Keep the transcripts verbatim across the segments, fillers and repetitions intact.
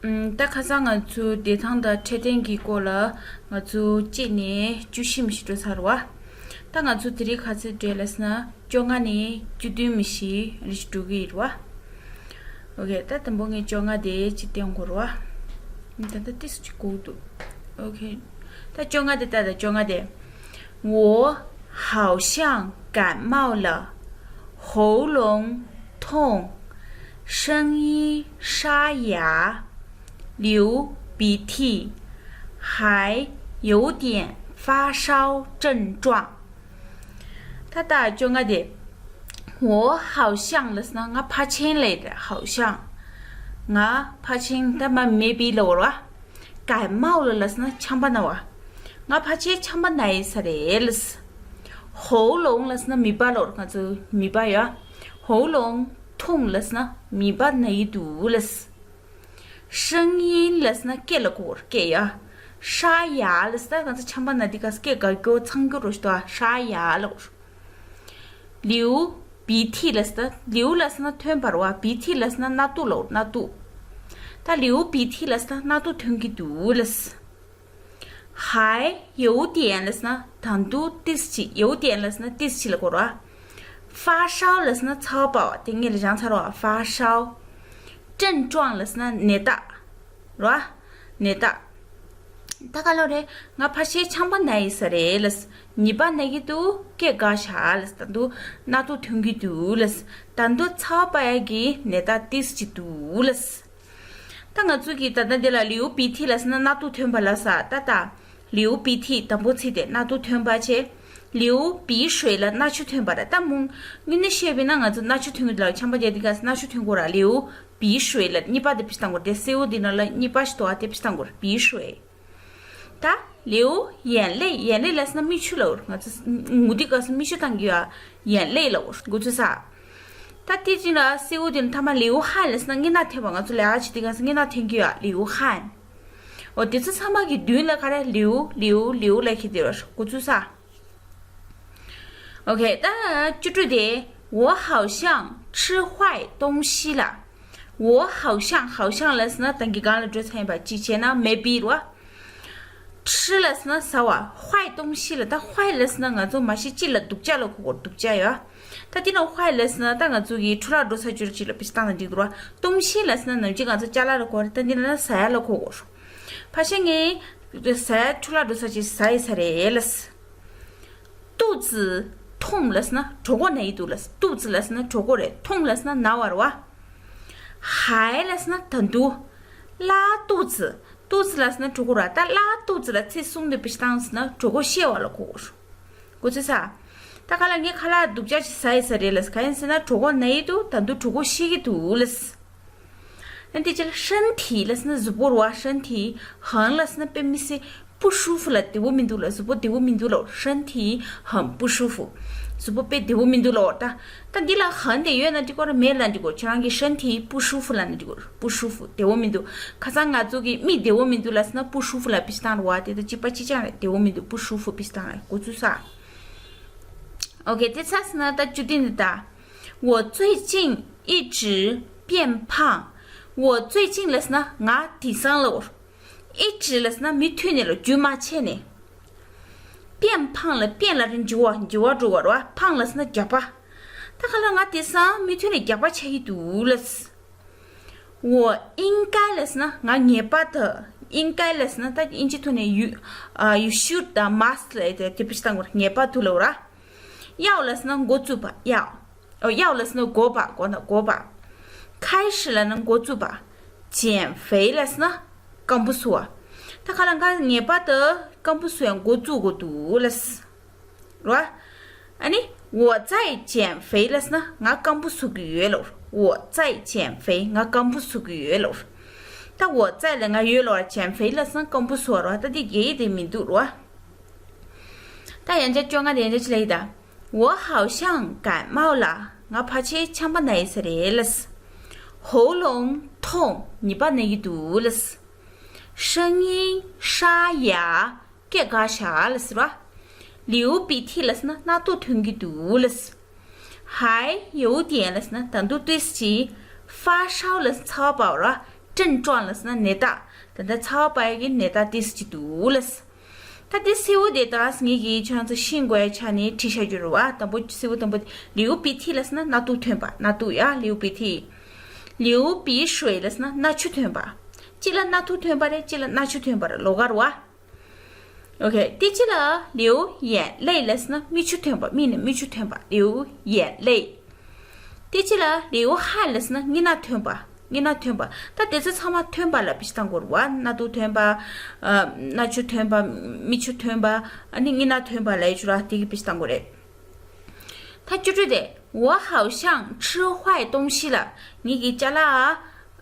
ཨུམ། ད་ཁ་སང་ང་ཚོ་བདེ་ཐང་དང་འཕྲོད་བསྟེན་གྱི་སྐོར་ལ་ང་ཚོ་གཅིག་ནས་བཅུ་བཞི་མ་ཞིག་འགྲོ་ཚར་བ། ད་ང་ཚོ་དེ་རིང་ག་ཚོད་འགྲོ་ལབ་ན་བཅོ་ལྔ་ནས་བཅུ་བདུན་མ་ཞིག་རེ་ཞིག་འགྲོ་གི་ཡོད་རེད་བ། ཨོ་ཁེ། ད་དང་པོ་ངས་བཅོ་ལྔ་དེ་ཅིག་བསྟན་དགོས་རེད་བ། ད་ལྟ་ཏིས་ཅིག་སྒུག་འདུག་ཨོ་ཁེ། ད་བཅོ་ལྔ་དེ་ལྟ་ད་བཅོ་ལྔ་དེ། 我好像感冒了，喉咙痛，声音沙哑，流鼻涕，还有点发烧症状。 ད་ལྟ་བཅོ་ལྔ་དེ། 我好像 ལབ་ན་ང་ཕལ་ཆེར་ལབ་རེད། 好像 ང་ཕལ་ཆེར་ད་མ་མེད་པའི་ལབ་རེད་བ། 感冒了 ལབ་ན་ཆམ་པ་ན་བ། ང་ཕལ་ཆེར་ཆམ་པ་ན་ཡི་ས་རེད་ལབ། 喉咙 ལབ་ན་མིད་པ་ལབ་རེད། ང་ཚོ་མིད་པ་ཡོད། 喉咙痛 ལབ་ན་མིད་པ་ན་ཡི་འདུག་ལབ། 声音 ལབ་ན་སྐད་ལ་གོ་རེད། སྐད་ཡ། 沙哑 ལབ་ན་ད་ང་ཚོ་ཆམ་པ་ན་དེ་ག་སྐད་ག་རྒྱོ་ཚང་རྒྱོ་རོ་ཞིག་ཏོ། 沙哑 ལབ། 流鼻涕 ལབ་ན། 流 ལབ་ན་ཐོན་པ་རེད་བ། 鼻涕 ལབ་ན་སྣ་ཏོག་ལབ། སྣ་ཏོག་ད་流鼻涕 ལབ་ན་སྣ་ཏོག་ཐོན་གྱི་འདུག་ལབ། 还有点 ལབ་ན་ད་དུང་ཏིས་ཅིག 有点 ལབ་ན་ཏིས་ཅིག་ལ་གོ་ར། 发烧 ལབ་ན་ཚ་བ་པ་བ། དེ་ངེད་ལ་སྦྱངས་ཚར་བ། 发烧 症状 ལབ་ན་ནད་རྟགས་ར། ནད་རྟགས། ད་ག་ལོ་རེད། ང་ཕལ་ཆེར་ཆམ་པ་ན་ཡི་ས་རེད་ལབ། མིད་པ་ན་གི་འདུག་སྐད་འགག་ཤག་ལབ། ད་དུང་སྣ་ཏོག་ཐོན་གི་འདུག་ལབ། ད་དུང་ཚ་བ་པ་ཡ་གི་ནད་རྟགས་ཏིས་ཅིག་འདུག་ལབ། ད་ང་ཚོ་གི་ད་ལྟ་འདི་ལ་流鼻涕 ལབ་ན་སྣ་ཏོག་ཐོན་པ་ལབ་ས། ད་ད་流鼻涕 དང་པོ་ཚིག་དེ་སྣ་ཏོག་ཐོན་པ་བྱས། 流鼻水 ལ་སྣ་ཆུ་ཐོན་པ་རེད། ད་མོ་དངོས་གནས་བཤད་པ་ཡིན་ན་ང་ཚོ་སྣ་ཆུ་ཐོན་གི་འདུག་ལ། ཆམ་པ་རྒྱག་དུས་སྐབས་སུ་སྣ་ཆུ་ཐོན་དགོས་ར། 流鼻水 ལ་གཉིས་པ་དེ་བེད་སྤྱོད་བཏང་དགོས་རེད། དེ་སེའུ་འདི་ནང་ལ་གཉིས་པ་ཞིག་འདུག་ཨ། དེ་བེད་སྤྱོད་བཏང་དགོས་རེད། 鼻水 ད་流眼泪། 眼泪 ལབ་ན་མིག་ཆུ་ལབ། ང་ཚོ་ངུ་དུས་སྐབས་སུ་མིག་ཆུ་བཏང་གི་ཡོད་ཨ། 眼泪 ལབ། འགོ་ཚུགས་ས། ད་དེ་ཅིག་ལ་སེའུ་དེ་ནི་ཐ་མ་流汗 ལབ་ན་མངལ་ནག་ཐོན་པ། ང་ཚོ་ལས་ཀ་བྱེད་དུས་སྐབས་སུ་མངལ་ནག་ཐོན་གྱི་ཡོད་ཨ། 流汗 འོ་དེ་ཚོ་ཚང་མ་གི་མདུན་ལ་ག་རེ་流། 流། 流 ལབ་ཁྱེར་དེ་ར། འགོ་ཚུགས་ས། ཨོ་ཁེ། ད་བཅུ་དྲུག་དེ། 我好像吃坏东西了。 我好像། 好像 ལབ་ན་ད་གི་གང་ལ་འགྲོ་ཚར་ཡིན་པ། གཅིག་བྱས་ན་maybe རེད་བ། 吃 ལབ་ན་ཟ་བ། 坏东西了། ད་坏 ལབ་ན་ང་ཚོ་མ་གཞི་སྤྱི་ལ་སྡུག་ཅག་ལ་གོ་གོ། སྡུག་ཅག་ཡོད། ད་དེ་ནང་坏 ལབ་ན་ད་ང་ཚོ་གི་འཕྲོ་བརླག་འགྲོ་ས་ཅིག་ལ་བེད་སྤྱོད་བཏང་ན་འགྲིག་འདུག་ར། 东西 ལབ་ན་ནམ་རྒྱུན་ང་ཚོ་ཅ་ལག་ལ་གོ་རེད། ད་འདི་ན་ཟ་ཡ་ལ་གོ་གོ། ཕལ་ཆེར་ངས་ཟ་ཡ་འཕྲོ་བརླག་འགྲོ་ས་ཅིག་ཟ་ཡི་ས་རེད་ལབ། 肚子痛 ལབ་ན་གྲོད་ཁོག་ན་ཡི་འདུག་ལབ། 肚子 ལབ་ན་གྲོད་ཁོག་རེད། 痛 ལབ་ན་ན་བ་རེད་བ། 还 ལབ་ན་ད་དུང་། 拉肚子། 肚子 ལབ་ན་གྲོད་ཁོག་ར། ད་拉肚子 ལ་ཚིག་གསུམ་དུ་བེད་སྤྱོད་བཏང་ཟེར་ན་གྲོད་ཁོག་བཤལ་བ་ལ་གོ་གོ། འགོ་ཚུགས་ས། ད་ག་ལ་ངས་ཁ་ལག་སྡུག་ཅག་ཅིག་ཟ་ཡི་ས་རེད་ལབ། ག་ཡིན་ཟེར་ན་གྲོད་ཁོག་ན་ཡི་འདུག་ད་དུང་གྲོད་ཁོག་བཤལ་གི་འདུག་ལབ། ཨ་འདི་ཅི་ལ། 身体 ལབ་ན་གཟུགས་པོ་རེད་བ། 身体། 很 ལབ་ན་དཔེ་མི་སྲིད། 不舒服 ལ་བདེ་བོ་མི་འདུག་ལ། གཟུགས་པོ་བདེ་བོ་མི་འདུག་ལ། 身体很不舒服། གཟུགས་པོ་དཔེ་བདེ་བོ་མི་འདུག་ལ། ད་ད་འདི་ལ་很 དེ་ཡོད་ན་འགྲིག་གོ་ར། མེད་ན་འགྲིག་གོ། ཁྱེད་རང་གི་身体不舒服 ལབ་ན་འགྲིག་གོ། 不舒服། བདེ་བོ་མི་འདུག་ཁ་སང་ང་ཚོ་གི་མིག་བདེ་བོ་མི་འདུག་ལབ་ཟེར་ན་不舒服 ལ་བེད་སྤྱོད་བཏང་རེད་བ། དེ་ད་གཅིག་པ་གཅིག་རྐྱང་རེད། བདེ་བོ་མི་འདུག 不舒服 བེད་སྤྱོད་བཏང་རེད། འགོ་ཚུགས་ས། ཨོ་ཁེ། དེ་ཚར་ཟེར་ན་ད་བཅུ་བདུན་འདི་ད། 我最近一直变胖。 我最近 ལབ་ཟེར་ན་ང་དེང་སང་ལབ། 一直 ལབ་ཟེར་ན་མུ་མཐུད་ནས་ལབ། རྒྱུན་མ་ཆད་ནས། 变胖 ལ། 变 ལབ་ན་འགྱུར་བ། འགྱུར་བ་འགྲོ་བ་རེད་བ། 胖 ལབ་ཟེར་ན་རྒྱགས་པ། ད་ག་ལ་ང་དེང་སང་མུ་མཐུད་ནས་རྒྱགས་པ་ཆགས་ཀྱི་འདུག་ལབ། 我应该 ལབ་ཟེར་ན་ང་ངེས་པར་དུ། 应该 ལབ་ཟེར་ན་ད་དབྱིན་ཇི་ཐོག་ནས་you, uh, you should དང་must ལབ་དེ་དེ་བེད་སྤྱོད་བཏང་དགོས་རེད། ངེས་པར་དུ་ལབ་ར། 要 ལབ་ཟེར་ན་འགོ་བཙུགས་པ། 要། ཨོ། 要 ལབ་ཟེར་ན་དགོས་པ། དགོས་ན་དགོས་པ། 开始 ལབ་ན་འགོ་བཙུགས་པ། 减肥 ལབ་ཟེར་ན་རྐང་པ་གསོ་བ། ད་ག་ལ་ང་ངེས་པར་དུ་རྐང་པ་གསོ་ཡ་འགོ་བཙུགས་དགོས་འདུག་ལབ། རེད་བ། ཨ་ནི། 我在减肥 ལབ་ཟེར་ན་ང་རྐང་པ་གསོ་གི་ཡོད་ལབ། 我在减肥། ང་རྐང་པ་གསོ་གི་ཡོད་ལབ། ད་我在 ལ་ང་ཡོད་ལབ། 减肥 ལབ་ཟེར་ན་རྐང་པ་གསོ་བ་རེད་བ། ད་འདི་རྒྱག་ཡ་དེ་མི་འདུག་རེད་བ། ད་ཡང་བསྐྱར་བཅོ་ལྔ་དེ་ཡང་བསྐྱར་ཅིག་ལབ་ཡིན་ད། 我好像感冒了། ང་ཕལ་ཆེར་ཆམ་པ་ན་ཡི་ས་རེད་ལབ། 喉咙痛། མིད་པ་ན་གི་འདུག་ལབ། 声音沙哑། སྐད་འགག་ཤག་ལབ་ཟེར་བ། 流鼻涕 ལབ་ཟེར་ན་སྣ་ཏོག་ཐོན་གྱི་འདུག་ལབ། 还有点 ལབ་ཟེར་ན་ད་དུང་ཏོག་ཙམ། 发烧 ལབ་ཟེར་ཚ་བ་པ་བ་ར། 症症状ལབ་ཟེར་ན་ནད་རྟགས། ད་ལྟ་ཚ་བ་པ་ཡི་གི་ནད་རྟགས་དེ་ཟེར་གྱི་འདུག་ལབ། ད་དེ་སེའུ་དེ་དག་ངེད་ཀྱིས་ཁྱོད་ཚོ་ཤེས་དགོས་ཡ་ཆ་ནས་བྲིས་བཞག་རྒྱུ་རེད་བ། དང་པོ་སེའུ་དང་པོ་ལིའུ་པི་ཐི་ལབ་ཟེར་ན་སྣ་དུག་ཐོན་པ། སྣ་དུག་ཡ། ལིའུ་པི་ཐི། ལིའུ་པི་ཤུའེ་ལབ་ཟེར་ན་སྣ་ཆུ་ཐོན་པ། གཅིག་ལ་སྣ་དུག་ཐོན་པ་རེད། གཅིག་ལ་སྣ་ཆུ་ཐོན་པ་རེད། ལོགས་ཀ་རེད་བ། ཨོ་ཁེ། དེ་གཅིག་ལ་ལིའུ་ཡན་ལེ་ལབ་ཟེར་ན་མིག་ཆུ་ཐོན་པ། མིག་ནས་མིག་ཆུ་ཐོན་པ། ལིའུ་ཡན་ལེ། དེ་གཅིག་ལ་ལིའུ་ཧན་ལབ་ཟེར་ན་སྙིང་ནད་ཐོན་པ། སྙིང་ནད་ཐོན་པ། ད་དེ་ཚོ་ཚང་མ་ཐོན་པ་ལ་བེད་སྤྱོད་གཏང་དགོས་རེད་བ། སྣ་དུག་ཐོན་པ། ཨ། སྣ་ཆུ་ཐོན་པ། མིག་ཆུ་ཐོན་པ། ཨ་ནི་སྙིང་ནད་ཐོན་པ་ལབ་ཡ་ཅིག་ར། དེ་གི་བེད་སྤྱོད་གཏང་དགོས་རེད། ད་བཅུ་དྲུག་དེ། 我好像吃坏东西了། ངེད་ཀྱི་ཅ་ལག་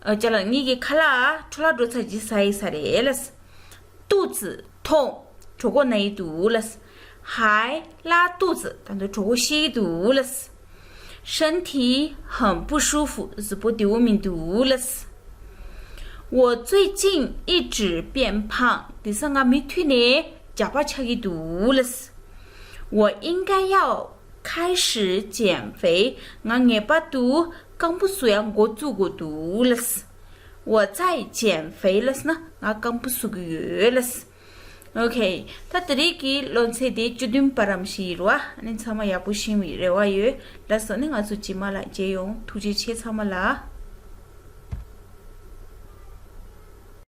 ཨ། ཅ་ལག་ངེད་ཀྱི་ཁ་ལག་འཕྲོ་བརླག་འགྲོ་ཚར་གྱི་ཟ་ཡི་ཟ་རེད་ལབ། 肚子痛། གྲོད་ཁོག་ན་ཡི་འདུག་ལབ། 还拉肚子། ད་དུང་གྲོད་ཁོག་བཤལ་གྱི་འདུག་ལབ། 身体很不舒服། གཟུགས་པོ་བདེ་བོ་མི་འདུག་ལབ། 我最近一直变胖། དེང་སང་ང་མུ་མཐུད་ནས་རྒྱགས་པ་ཆགས་ཀྱི་འདུག་ལབ། 我应该要开始减肥། ང་ངེས་པར་དུ་རྐང་པ་གསོ་ཡ་འགོ་བཙུགས་དགོས་འདུག་ལབ། 我在减肥། ལབ་ཟེར་ན་ང་རྐང་པ་གསོ་གི་ཡོད་ལབ། ཨོ་ཁེ། ད་དེ་རིང་གི་སློབ་ཚན་དེ་བཅུ་བདུན་པ་རམ་ཞིག་ཡིན་རོ། ཨ་ནི་ཚང་མ་ཡག་པོ་ཤེས་པའི་རེ་བ་ཡོད། ལགས་སོ། ཨ་ནི་ང་ཚོ་རྗེས་མ་ལ་མཇལ་ཡོང་། ཐུགས་རྗེ་ཆེ་ཚང་མ་ལ།